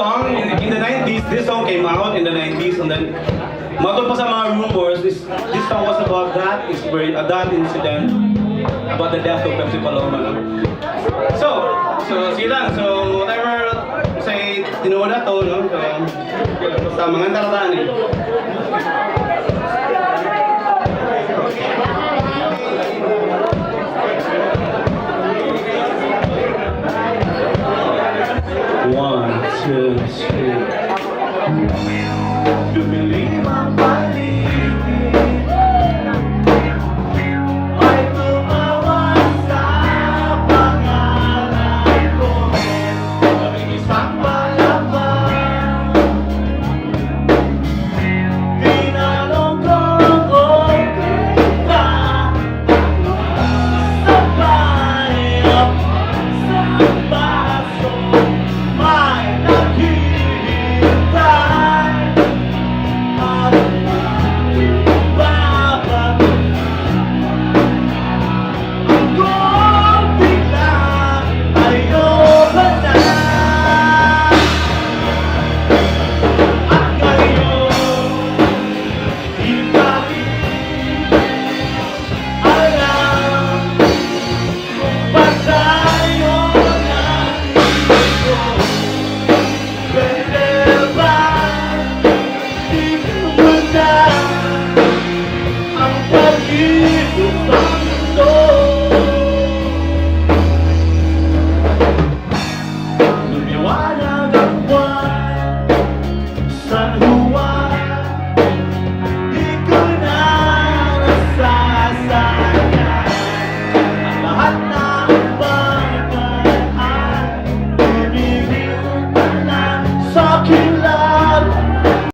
Song in the 90s, this song came out in the 90s, and then matod pa sa mga rumors, this song was about that experience, that incident, about the death of Pepsi Paloma. No? So, sige lang. So, whatever say tinuod na to, no? So, basta mga tarataan eh. One, two, three.